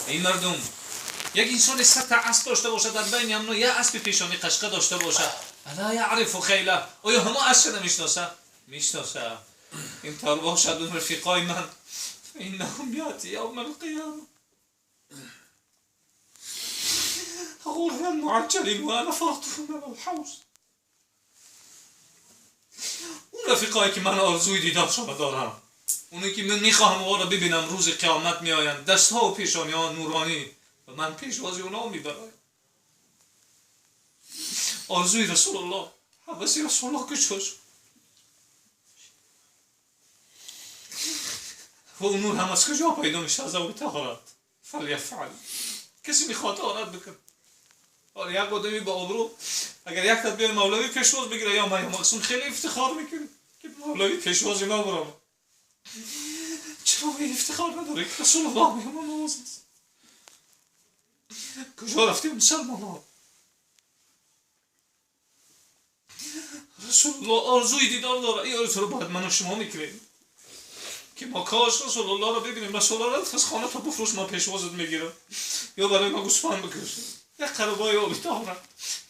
ای مردم، یک انسان 100 تا اسب داشته باشه، در بین همنا یه اسب پیشانی قشقه داشته باشه، الا یعرف خیله، آیا همه اسب نمیشناسه؟ میشناسه. این طور باشد اون رفیقای من، فانهم یاتی یوم القیامه غرا معجلین و انا فرطهم من الحوض. اون رفیقایی که من آرزوی دیدارشان دارم، اونی که من میخواهم اونا را ببینم روز قیامت میآیند، دستها و پیشانی ها نورانی و من پیشوازی اونا میبرم. آرزوی رسول الله، حوث رسول الله کجا شد؟ و اون نور هم از کجا پیدا میشه؟ از آب طهارت. فلیفعل. کسی میخواد طهارت بکنه. آره یک آدمی با آبرو اگر یک تا بیای مولوی پیشواز بگیره یا من یا مقصود، خیلی افتخار میکنه که مولوی پیشوازی ما برام. چرا این افتخار نداره که رسول الله میهمان نواز است؟ کجا رفتیم مسلمان ها؟ رسول الله آرزوی دیدار داره. این آرزو رو باید من و شما میکنیم که ما کاش رسول الله رو ببینیم. رسول الله رو از خانه تا بفروش، ما پیشوازت میگیرم، یا برای ما گوسفند بکش، یک قربای آبی طاهره،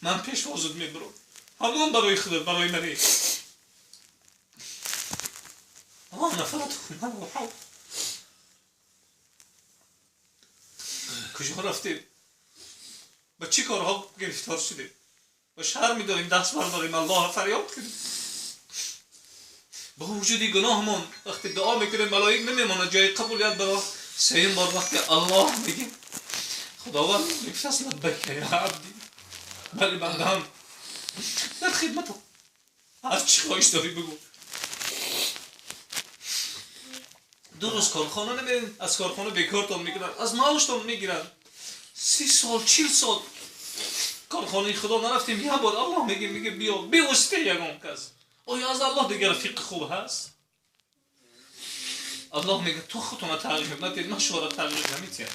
من پیشوازت میبرم، همون برای خودت، برای منی. آه نفرت من و حو. کجا رفتیم؟ با چی کارها گرفتار شدیم؟ با شرم میداریم دست برداریم الله فریاد کنیم. با وجود گناهمون وقتی دعا میکنیم ملائک نمیمونه جای قبولیت برای سیم بار وقتی الله میگه خداوند میگه لبیک یا عبدی، بله بندم در خدمتم، هر چی خواهش داری بگو. 2 روز کارخانه نمیرین، از کارخانه بیکارتون میگیرن، از معاشتون میگیرن. 30 سال 40 سال کارخانه خدا نرفتیم، یه بار الله میگه، میگه بیا بی واسطه یگان کس. آیا از الله دیگه رفیق خوب هست؟ الله میگه تو خودتون تغییر ندید، من شما را تغییر نمیتیم.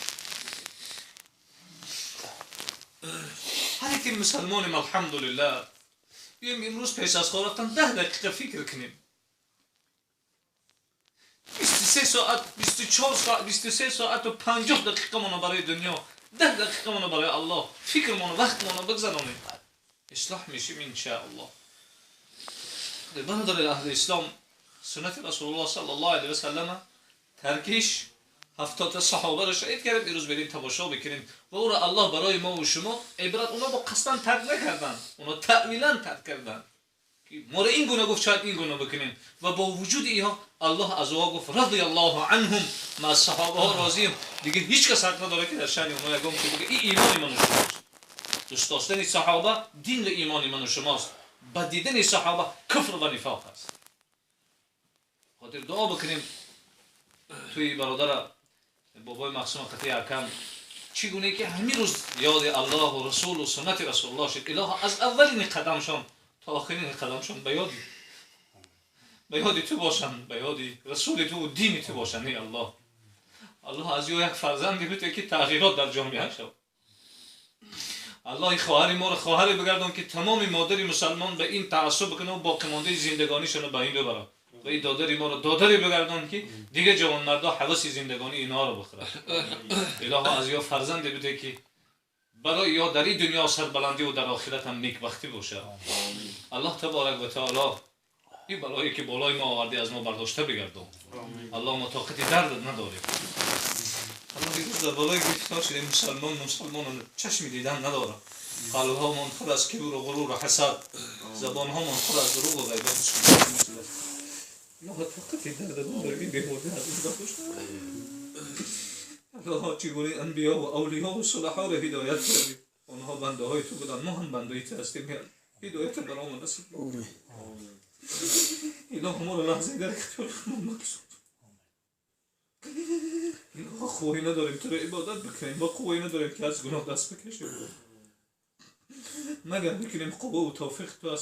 هر یکی مسلمانیم الحمدلله. بیایم امروز پیش از خواب رفتن 10 دقیقه فکر کنیم. 23 ساعت، 24 ساعت، 23 ساعت و 50 دقیقه منو برای دنیا، 10 دقیقه منو برای الله، فکر منو، وقت منو بگذرانیم، اصلاح میشیم ان شاء الله. برادر اهل اسلام، سنت رسول الله صلی الله علیه و سلم ترکش 70 صحابه را شهید کردیم. امروز بریم تماشا بکنیم و او را الله برای ما و شما عبرت. اونا با قصدن ترک نکردن، اونا تأویلا ترک کردن. ما را این گونه گفت شاید این گونه بکنیم و با وجود اینها الله از او گفت رضی الله عنهم، ما از صحابه ها راضیم. دیگه هیچ کس حق نداره که در شأن اونا یگام که بگه این ایمان من و شماست. دوست داشتن صحابه دین و ایمان من و شماست، بد دیدن صحابه کفر و نفاق است. خاطر دعا بکنیم توی برادر بابای مقسوم قطعی اکم چگونه که همین روز یاد الله و رسول و سنت رسول الله شد. اله از اولین قدمشان تا آخرین قدمشان به یاد تو باشن، به یاد رسول تو و دین تو باشن. ای الله، الله از یک فرزندی بده که تغییرات در جامعه شد. الله خواهر ما را خواهری بگردان که تمام مادر مسلمان به این تعصب کنه و باقی مانده زندگانیشون رو به این ببره. و این دادری ما را دادری بگردان که دیگه جوان مردا حواس زندگانی اینها را بخوره. اله از یا فرزندی بده که برای یا در این دنیا سربلندی و در آخرت هم نیکبختی باشه. الله تبارک و تعالی این بلایی که بالای ما آوردی از ما برداشته بگردان. الله ما طاقت درد نداریم. الله دیروز در بالای گرفتار شدیم. مسلمان چشم دیدن نداره. قلبهامان پر از کبر و غرور و حسد، زبانهامان پر از دروغ و غیبت. الله طاقت درد نداریم. این بیماری از این برداشته. الله چگونه انبیا و اولیا و صلحا را هدایت کردی. آنها بنده های تو بودن، ما هم بنده های تو هستیم. هدایت برامون نصیب. اله ما را لحظه در اختیار خودمون مگذار. اله قوی نداریم تو را عبادت بکنیم، ما قوی نداریم که از گناه دست بکشیم، مگر بکنیم قوه و توفیق تو.